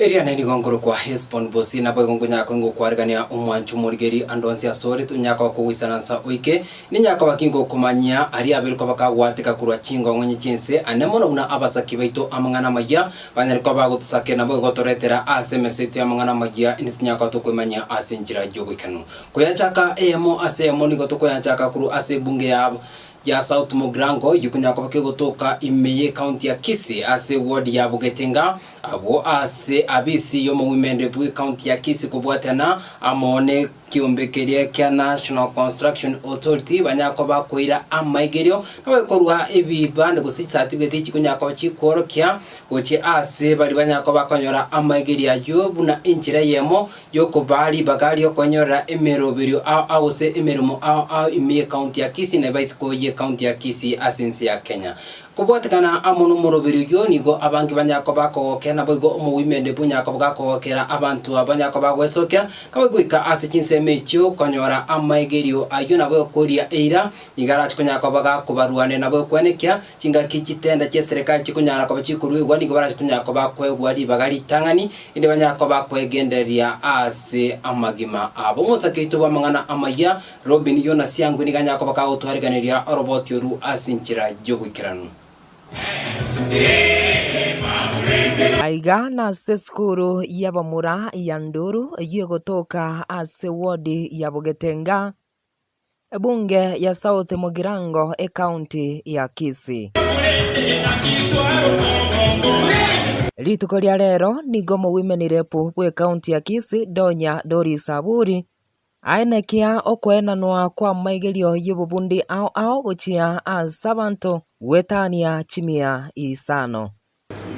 Eriane nigo nkorokwa Hesbon Bosi, naboigo nkonyara koingokwarigania omwancho omorigeri ande onsi asore, tonyara koba kogoisaransa oike, ninyara koba kingokomanyia aria abeire koba kagwateka korwa chingong'onye chi'ense, ane mono buna abasaki baito amang'ana amayia, banyare koba bagotusakera naboigo gotoretera ase emesa yaito y'amang'ana amayia, inde tonyare koba tokwemanyia ase enchera y'oboikeranu. Koyachaka eyemo ase eyemo nigo tokoyachaka korwa ase ebunge ya ya South Mugirango eyio konyara koba kegotoka ime y'ecounty ya Kisii ase eward ya Bogetinga abwo ase abisi y'omowimende bw'ecounty ya Kisii kobwatana amo ne kiombe keria kia National Construction Authority banyara koba koira amaigerio naboigo korwa ebibande gose chicertificate chikonyara koba chikworokia gochia ase baria banyara koba bakonyora amaigerio ayio buna enchera eyemo y'okobaa ribaga ri'okonyorera emeroberio ao ao gose emeremo ao ao ime y'ecounty ya Kisii na ebaisiko y'ecounty ya Kisii ase ense ya Kenya. Kobwatekana amo nomoroberio oyio nigo abange banyara koba bakogokera naboigo omowimende bonyara koba gakogokera abanto aba banyara koba bagoesokia naboigo goika ase chinsemo echio konyora amaegerio ayio naboigo koria eira nigo arache konyara koba gakobarwania naboigo kwenekia Chingaki chitenda chi'eserekari chikonyara koba chikoruegwa nigo barache konyara koba koegwa ribaga ritang'ani, erinde banyare koba kwegendereria ase amagima abo. Omosake oito bw'amang'ana amayia, Robin Yona Siangwe nigo anyare koba kagotwariganeria oroboti oru ase enchera y'oboikeranu. Aiga nase esukuru y'abamura ya Nduru eyio egotoka ase ward ya Bogetenga, Ebunge ya South Mugirango, Ekaunti ya Kisii. Rituko ria rero nigo Omowomen Rep bw'Ekaunti ya Kisii Donya Doris Aburi aenekia okoenanwa kw'amaigerio y'obobundi ao ao gochia ase abanto goetania chimia isano.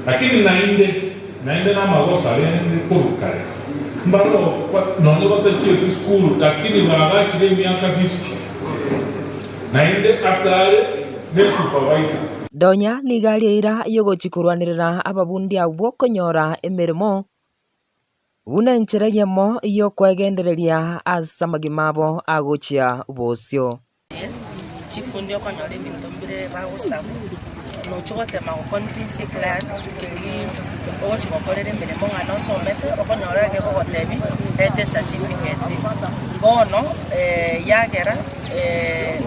Lakini naende, naende namagoso arenge korwa kare, mbareo nonya batachieti sukuru lakini baagachire emiaka 50, naende asare ne supervisor. Donya nigo aria eira y'ogochia korwanerera ababundi abwo konyora emeremo buna enchera eyemo y'okwegendereria ase amagima abo agochia bosio. Chifundi okonyora ebinto mbire bagosaba, nochia gotema go convince eclient keria ogochia gokorera emeremo ng'a nosomete, okonyora egegogotebia reta ecertificate. Bono yagera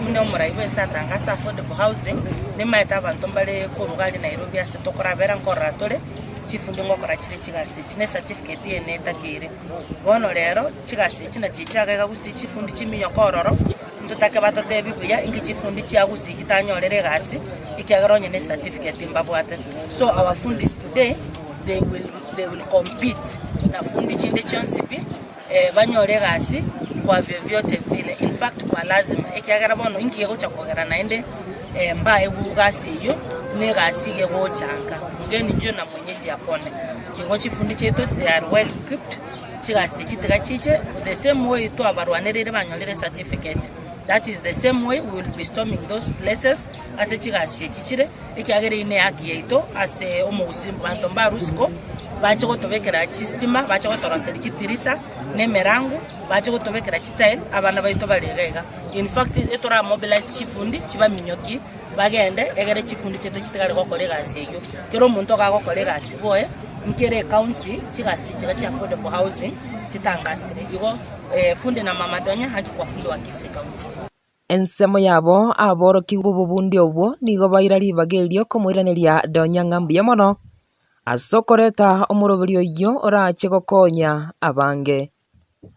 buna omorai bwa ense atangase affordable housing, nimaete abanto mbare korwa iga aria Nairobi ase tokorabera nkorora tore, chifundi ngokora chire chigasi echi, na ecertificate eye netakeire. Bono rero chigasi echi nachio chiagega gusii chifundi chiminyoka ororo, ntotake batotebi buya inki chifundi chia gusii chitanyorere egasi ekiagera onye ne certificate mbabwate. So our fundis today they will they will compete na fundi chinde chionsi pi banyore egasi kwa vyovyote vile in fact kwa lazima ekiagera bono inki gegocha kogera naende mbaegwe gasi eyio na egasi iga egocha nka mgeni njoo na mwenyeji apone. Igo chifundi chiaito they are well equipped, chigasi echi tiga chiche, the same way twabarwanereire banyorire certificate, that is the same way we will be storming those places ase chigasi echi chire, ekiagera eyio ne ehaki yaito ase omogusii banto mbarue isiko, bache gotobekera chistima, bache gotoroseria chitirisa, na emerango, bache gotobekera chitile, abana baito bare iga iga. In fact, etora mobilize chifundi chibaminyokie. Bagende, egere chifundi chiaito chitigare gokora egasi eyio. Kera omonto iga agokora egasi boe, nkere ecounty chigasi chiria chia affordable housing chitangasire. Igo fundi na mama Donya haki kwa fundi wa Kisii County. Ensemo yabo aborokigwa b'obobundi obwo nigo baira ribaga erio komoiraneria Donya ng'a mbuya mono ase okoreta omoroberi oyio orache gokonya abange.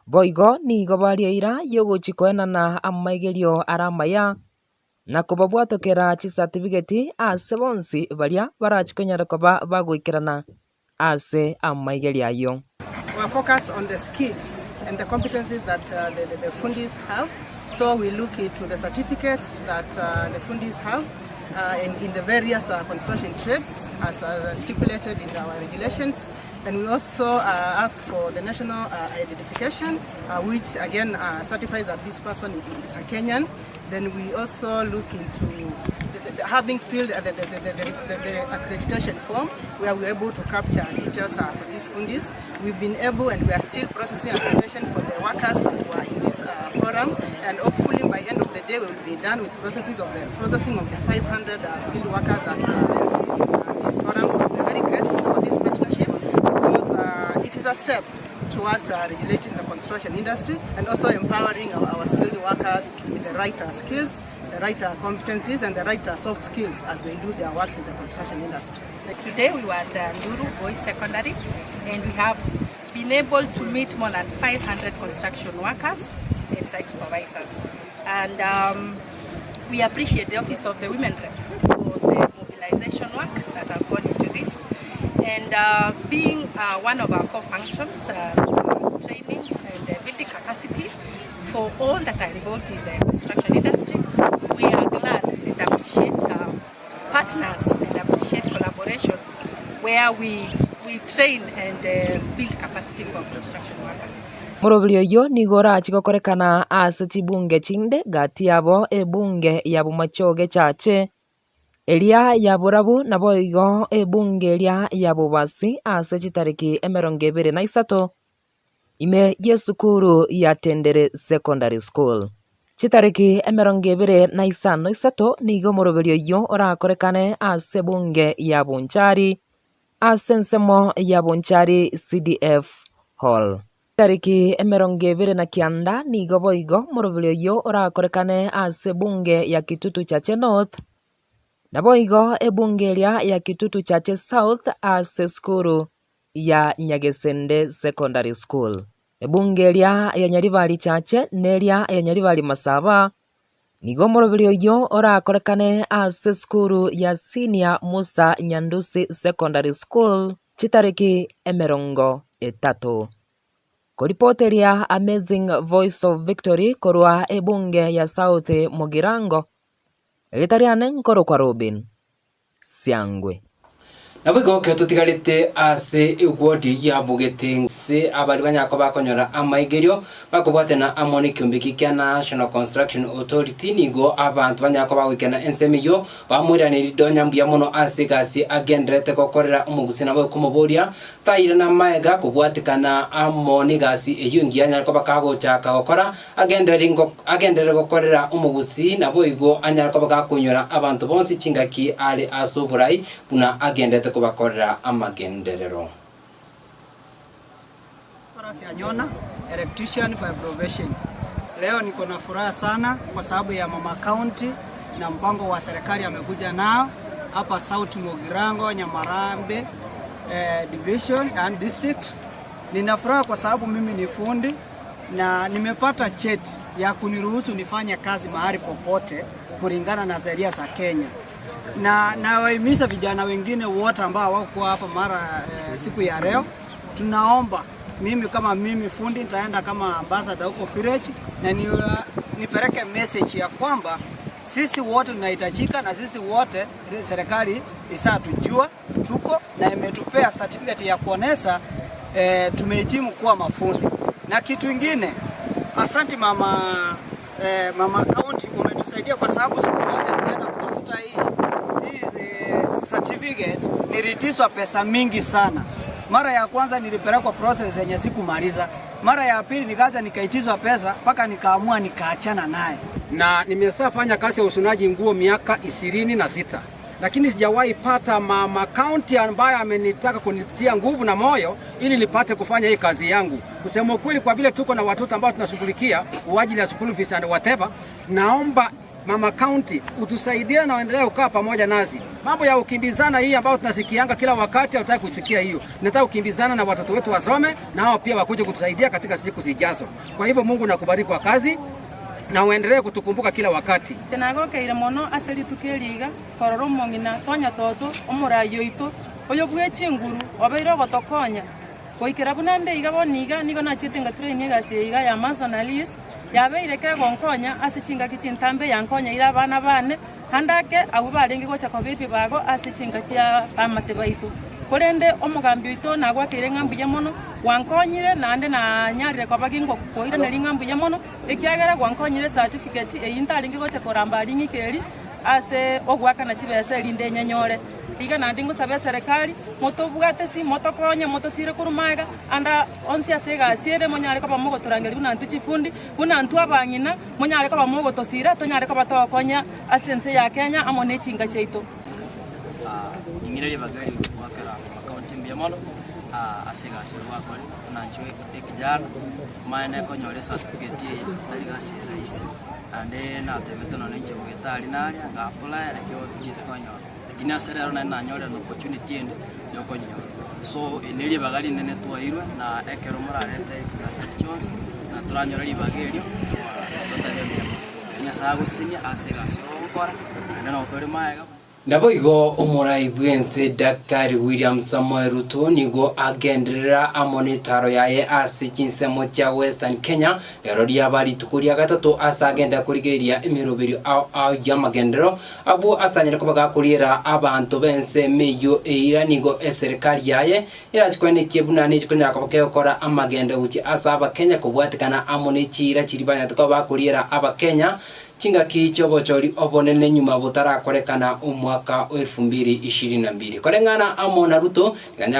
Boigo nigo baria eira y'ogochia koenana amaigerio are amaya na kobabwatokera chisatibigeti ase bonsi baria barache konyara koba bagoikerana ase amaigerio ayio. We focus on the skills and the competencies that the, the, the fundis have. So we look into the certificates that uh, the fundis have uh, in, in the various uh, construction trades as uh, stipulated in our regulations. And we also uh, ask for the national uh, identification, uh, which again uh, certifies that this person is a Kenyan. Then we also look into the, the, having filled the, the, the, the, the, the accreditation form where we're able to capture details uh, for these fundis. We've been able and we are still processing accreditation for the workers that were in this uh, forum and hopefully by end of the day we will be done with processes of the processing of the 500 uh, skilled workers that are in uh, this forum. So we're very grateful for this partnership because uh, step towards uh, regulating the construction industry and also empowering our, our skilled workers to with the right uh, skills, the right uh, competencies and the right uh, soft skills as they do their works in the construction industry. Today we were at uh, Nduru Boys Secondary and we have been able to meet more than 500 construction workers and site supervisors. And um, we appreciate the Office of the Women Rep for the mobilization work that has gone into this. And uh, being uh, one of our core functions, uh, training and uh, building capacity for all that are involved in the construction industry, we are glad and appreciate uh, partners and appreciate collaboration where we, we train and uh, build capacity for construction workers. Morobiri oyio nigo orache gokorekana ase chibunge chinde gati yabo ebunge ya Bomachoge Chache, eria ya Borabu naboigo ebunge eria ya Bobasi ase chitariki emerongo ebere na isato ime y'esukuru ya Tendere Secondary School. Chitariki emerongo ebere na isano isato nigo omoroberi oyio orakorekane ase ebunge ya Bonchari ase ensemo ya Bonchari CDF Hall. Chitariki emerongo ebere na kianda nigo boigo omoroberi oyio orakorekane ase ebunge ya Kitutu Chache North, naboigo ebunge eria ya Kitutu Chache South ase esukuru ya Nyagesende Secondary School. Ebunge eria ya Nyaribari Chache na eria ya Nyaribari Masaba nigo omoroberi oyio orakorekane ase esukuru ya Senior Musa Nyandusi Secondary School chitariki emerongo etato. Koripoteria Amazing Voice of Victory korwa ebunge ya South Mugirango, erieta riane nkorokwa Robin Siangwe. Naboigo ekero totigarete ase egwodi yabogete nse abari banyare koba bakonyora amaigerio bakobwatana amo nekiombe eki kia National Construction Authority nigo abanto banyare koba bagoikana ensemo eyio bamoiranerie ridonya mbuya mono ase egasi agendererete gokorera omogusii naboigo komoboria tairana amaega kobwatekana amo negasi eyio engiya anyare koba kagochaka gokora Agenderere gokorera omogusii, naboigo anyare koba gakonyora abanto bonsi chingaki are ase oborai, buna agenderete kobakorera amagenderero. Horace Anyona, electrician by profession. Leo niko na furaha sana kwa sababu ya Mama County na mpango wa serikali amekuja nao hapa South Mugirango, Nyamarambe eh, division and district. Nina furaha kwa sababu mimi ni fundi na nimepata cheti ya kuniruhusu nifanye kazi mahali popote kulingana na sheria za Kenya, na nawahimiza vijana wengine wote ambao hawakuwa hapa mara eh, siku ya leo, tunaomba mimi kama mimi fundi nitaenda kama ambassador huko village na ni, nipeleke message ya kwamba sisi wote tunahitajika na sisi wote serikali isatujua tuko na imetupea certificate ya kuonesha eh, tumehitimu kuwa mafundi. Na kitu ingine, asanti mama, eh, mama county umetusaidia kwa sababu siku moja nilienda kutafuta hii hii eh, certificate nilitiswa pesa mingi sana. Mara ya kwanza nilipelekwa process yenye sikumaliza. Mara ya pili nikaja nikaitizwa pesa mpaka nikaamua nikaachana naye. Na nimesafanya kazi ya ushonaji nguo miaka 26 lakini sijawahi pata mama county ambaye amenitaka kunitia nguvu na moyo ili nipate kufanya hii kazi yangu. Kusema ukweli, kwa vile tuko na watoto ambao tunashughulikia kwa ajili ya school fees and whatever, naomba mama county utusaidie na uendelee kukaa pamoja nasi. Mambo ya ukimbizana hii ambayo tunasikianga kila wakati, hatutaki kusikia hiyo. Nataka kukimbizana na watoto wetu wasome na hao pia wakuje kutusaidia katika siku zijazo. Kwa hivyo Mungu nakubariki kwa kazi na uendelee kutukumbuka kila wakati. Nagokeire mono ase rituko eri iga, korora omong'ina tonya toto, omorai oito, oyo bwe chinguru, obeire ogotokonya. Goikera buna nde iga bono iga, nigo nachiete ngatrain egasi eye iga ya masonries, yabeire kegonkonya ase chingaki chintambe yankonyeire abana bane, ande ake abwo barenge gocha koba ebibago ase chinka chia abaamate baito. Korende omogambi oito nagwakeire ng'a mbuya mono, gwankonyire naende nanyarire koba gingokoiraneria ng'a mbuya mono, Ekiagera gwankonyire esatifiketi eyio ntarenge gocha koramba ring'iko eri ase ogoakana chibesa erinde nyenyore. Iga naende ngosabe eserekari, motobwate si, motokonye, motosire korwa magega, ande onsi ase egasi ere monyare koba mogotorangeria buna intwe chifundi, buna intwe abang'ina, monyare koba mogotosira, tonyare koba togokonya ase ense ya Kenya amo ne chinka chiaito. Ning'ire ribaga eri goakera amakaunti mbuya mono. Ase egasi eye gwakorire, buna inche ekijana, omanye nekonyora ecertificate eye, tari gasi ere rahisi. Naende natebete nonye inche goeta aria na aria, nga apply lakini tichieti konyora. Lakini ase rero naende nanyorire an opportunity ende ya okonyora. So eri ne ribaga rinene twairwe na ekero morarete chigasi echi chionsi, na toranyore ribaga erio, totebe mbuya mono. Nyasaye agosesenie ase egasi ogokora, naende nabo tore magega. Naboigo omorai bw'ense Daktari William Samoei Ruto nigo agenderera amo n'etaro yaye ase chinsemo chia Western Kenya rero riaba rituko ria gatato ase agenda korigereria emeroberio ao ao y'amagenderero abwo ase anyare koba gakoriera abanto b'ensemo eyio eira nigo eserekari yaye erache koenekia buna nechi konyara koba kegokora amagendo gochia ase abakenya kobwatekana amo ne chiira chiria banyarete koba bakoriera abakenya Chingaki chi'obochori obonene nyuma botarakorekana omwaka o elfu mbili ishirini na mbili. Koreng'ana amo na Ruto, nigo anyare.